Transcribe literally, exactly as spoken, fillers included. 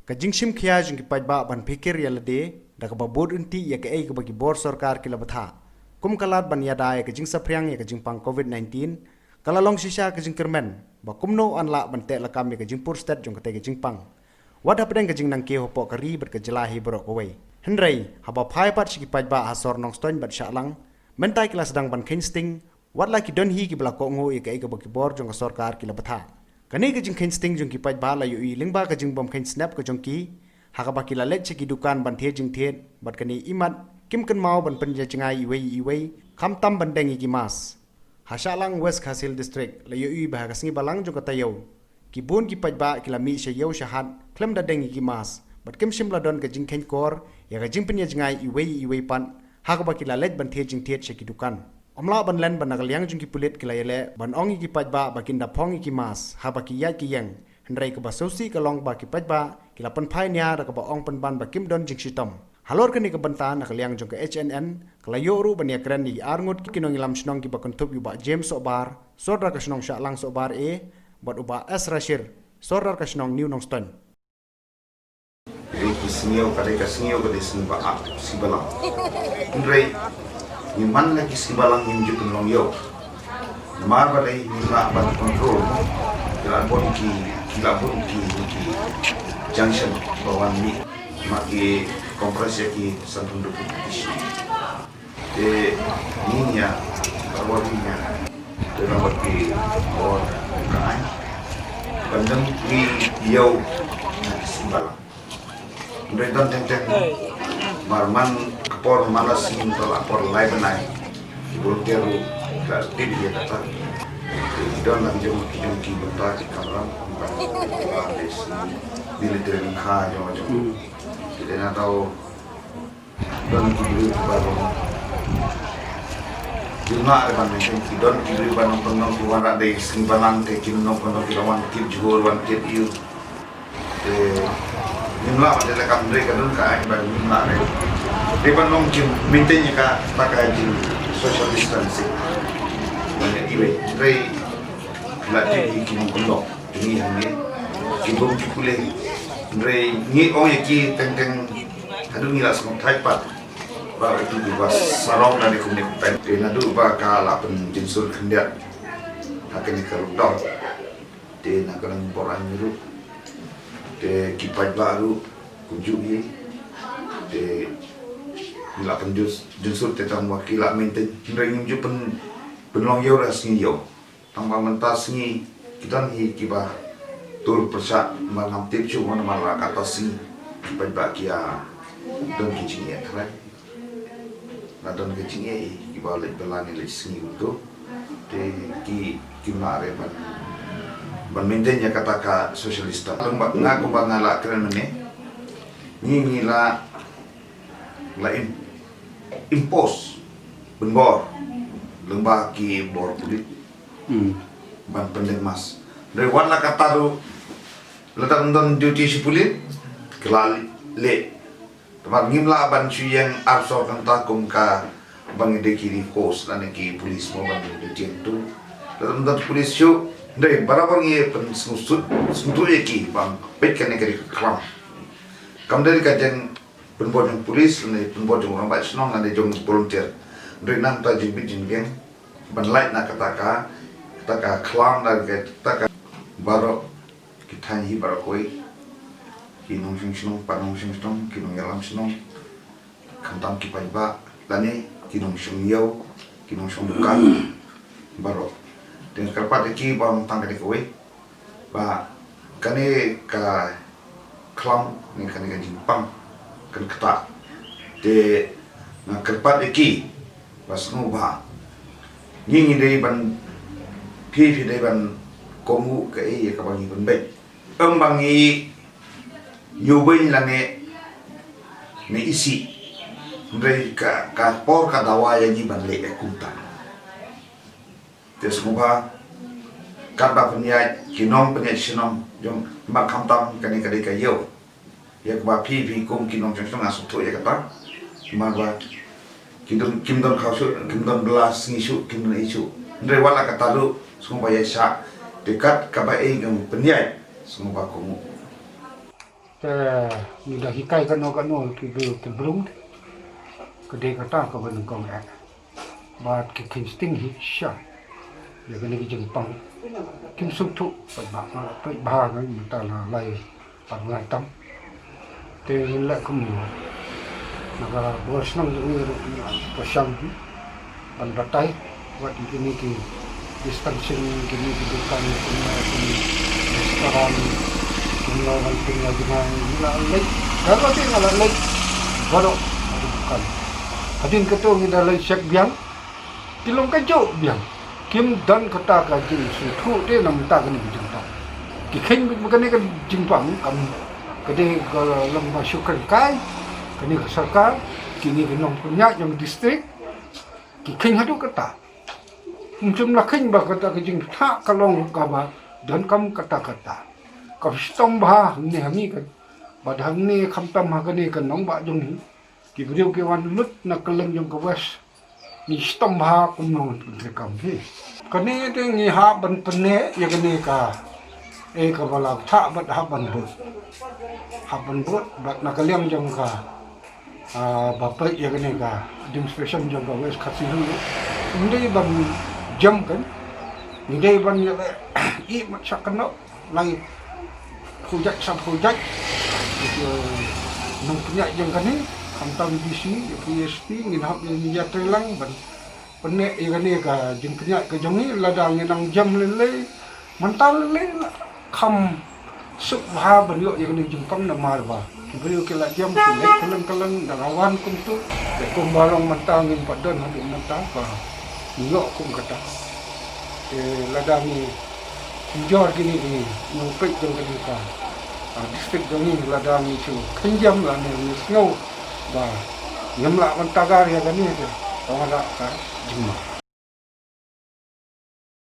Ka jingshim khia jong ki paidbah ban phikir ïa lade da kaba bud ryntih ïa kaei kaba ki bor sorkar ki la bthah kum ka lad ban ïada ïa ka jingsaphriang ïa ka jingpang covid nineteen, ka la long shisha ka jingkyrmen ba kumno yn lah ban teh lakam ïa ka jingpur stet jong katei ka jingpang, wat hapdeng ka jingnang kiew hapoh ka ri bad ka jylla hi baroh kawei. Hynrei haba phai pat sha ki paidbah ha sor Nongstoiñ bad Shahlang, mynta ki la sdang ban kheiñ sting, wat la ki don hi kiba la kohnguh ïa kaei kaba ki bor jong ka sorkar ki la bthah. Kane ka jingkheiñ sting jong ki paidbah la ïohi lyngba ka jingbym kheiñ snep ka jong ki, ha kaba ki la leit sha ki dukan ban thied jingthied, bad kane imat kim kynmaw ban pynjngai iwei ïa iwei, khamtam ban deng ïa ki mask. Ha Shahlang, West Khasi Hills District, la ïohi ba ha ka sngi Balang jong ka taïew, ki bun ki paidbah ki la mih sha ïew sha hat khlem da deng ïa ki mask, bad kim shym la don ka jingkheiñ kor ïa ka jingpynjngai iwei ïa iwei pat, ha kaba ki la leit ban thied jingthied sha ki dukan. Ym lah ban len ba na ka liang jong ki pulit ki la ïaleh ban ong ïa ki paidbah ba kin da phong ïa ki mask haba ki ïaid ki ïeng. Hynrei kaba sngewsih ka long ba ki paidbah ki la pynphai nia da kaba ong pynban ba kim don jingshitom. Halor kane ka bynta, na ka liang jong ka H N N ka la ïoh ruh ban ïakren ïa ki arngut ki nongïalam shnong kiba kynthup ïa u Bah James Sohbar, Sordar ka shnong Shahlang Sohbar A, bad u Bah S Rashir, Sordar ka shnong New Nongstoiñ. Dei ki sngi ïew, ka dei ka sngi ïew, ka dei sngi ba ap, sngi Balang. Hynrei ngim man la ki sngi Balang ngim ju pynlong ïew. Namar ba dei ngim lah ban control. Ki la bun ki, ki la bun ki, ki junction ba wan mih. Ma ki compress ïa ki san phew dkhot ki shi. Te ngi nia, ka bor ngi nia. Te na bad ki bor ka ai. Ban dang ki ïew na ki sngi Balang. Hynrei don teng teng. Mar man ka por man la sngi, ka la por lai bnai. Ki volunteer ruh ka tip ïa kata. Te ki don la ki jong ki jong ki bynta ki kamram, bynta ki military, kha jong jong. Ki dei na tau Don ki briew kiba long. Ki nga re ban mention ki don ki briew ba nong pynlong ki wanrah dei sngi Balang te ki nong pynlong ki la wan kit jhur wan kit ïew. Te ngim lah ban dei la kam dei ka don ka ai ba ngim lah re. Dei ban long ki maintain ïa ka ta ka jing social distancing. Ban ïa iwei dei la te ki nong pynlong. Ngi hangne ki bym ki pule. Hynrei ngi ong ïa ki teng teng haduh ngi la sngewthuh pat ba utu uba sarong na ne kumne kumtai. Te naduh ba ka la pynjynsur khyndiat ha kane ka lockdown. Te na ka nang bor aiñ ruh, te ki paidbah ruh kumjuh hi. Te ngi la pynjynsur te tang ba ki la maintain. Hynrei ngim ju pyn pynlong ïew ra sngi ïew. Tang ba mynta sngi ki don hi kiba tur pyrshah, ma ngam tip shuh, ma la kata sngi ki paidbah ki ïa don ki jingeh tharai. La don ki jingeh kiba leit bylla ne leit sngi kumto. Te ki kim lah re ban ban maintain ïa kata ka social distance. Nga kumba nga la kren mynne, ngi ngi la la im impose pynbor lyngba ki bor pulit ban pyndeng mask. Hynrei wat la katta ruh, lada ym don duty shi pulit, ki la leh. Namar ngim lah ban shu ïeng ar sor kynta kum kaba ngi dei ki force lane ki police mo ban duty hangto. Lada ym don police shuh, hynrei barabor ngi pynsngewthuh, sngewthuh ïa ki ba peit kane ka dei ka khlam. Kam dei ka jing pynbor jong police lane pynbor jong rangbah shnong lane jong volunteer. Hynrei nangta jingbit jingbiang ban lait na kata ka, kata ka khlam na kata ka baroh ki thaiñ hi baroh kawei. Ki nongshong shnong, pa nongshong shnong, ki nongïalam shnong, khamtam ki paidbah lane ki nongshong ïew, ki nongshong dukan baroh. Te kyrpad ïa ki ba tang kane kawei. Ba kane ka khlam ne kane ka jingpang kan ktah. Te nga kyrpad ïa ki ba sngewbha ngi ngi dei ban, phi phi dei ban kohnguh kaei ïa kaba ngi pynbeit. Ym ba ngi ïuh beiñ lane ne isih. Hynrei ka, ka por ka dawa ïa ngi ban leh ïa kumta. Te sngewbha katba pynïaid ki nongpynïaid shnong jong ba khamtam kane ka dei ka ïew. Ïa kaba phi phi kum ki nongshong shnong nga sngewthuh ïa kata. Namar ba ki don, kim don khaw shuh, kim don bylla sngi shuh, kim don ei shuh. Hynrei wat la katta ruh sngewbha ïa shah. Te kat kaba ei ngi pynïaid sngewbha kohnguh. Te ngi da hikai kano kano ki briew ki briew. Ka dei kata kaba nyngkong eh. Bad ki kheiñ sting hi sha ïa kane ka jingpang. Kim sngewthuh pat ba, pat ba ngi mynta la lai pat ngai tam. Te ngin leh kumno? Na ka bor shnong jong ngi ruh ngi la pyrshang hi ban batai wat ïa kine ki distancing, kine ki dukan, kine ki restaurant, kine ki wan pynïa jngai, ngi la leit. Ka ruh te nga la leit baroh ki dukan. Hadien kato ngi da leit check biang. Ki long kajuh biang. Kim don kata ka jingsngewthuh te na mynta kane ka jingpang. Ki kheiñ ba kane ka jingpang kam ka dei ka long ba shu kren kai kane ka sorkar, kine ki nongpynïaid jong district. Ki kheiñ haduh kata. Ym shym la kheiñ ba kata ka jingpynïaid ka long kaba donkam katta katta. Ka shitom bha hangne ha ngi kan. Bad hangne khamtam ha kane ka nongbah jong ngi. Ki briew ki wan lut na kylleng jong ka West. Ngi shitom bha kumno ngan pyntreikam hi. Kane te ngi hap ban pynneh ïa kane ka, eh, kaba la thah bad hap ban bud. Hap ban bud bad na ka liang jong ka, ah, ba peit ïa kane ka demonstration jong ka West Khasi Hills. Ngi dei ban jam kan. Ngi dei ban ïa, eh, i mat sa kano. Lai phew jait, san phew jait. Ïa ki nongpynïaid jong kane, khamtam D C, ïa ki S P, ngin hap ïa ngi ïatrei lang ban pynneh ïa kane ka jingpynïaid ka jong ngi, lada ngi nang jam lei lei, mynta lei lei la kham suk bha ban ïoh ïa kane ka jingpang namar ba ki briew ki la jam, ki leit kylleng kylleng, da la wan kumtu. Te kumba long mynta ngim pat don haduh mynta ba ngi ïoh kum kata. Te lada ngi kynjor kine ki nongpeit jong kane ka, ah, district jong ngi, lada ngi shu khyndiat lane ngi sngew ba ngim lah ban tagar ïa kane te ka wanrah ka jingma.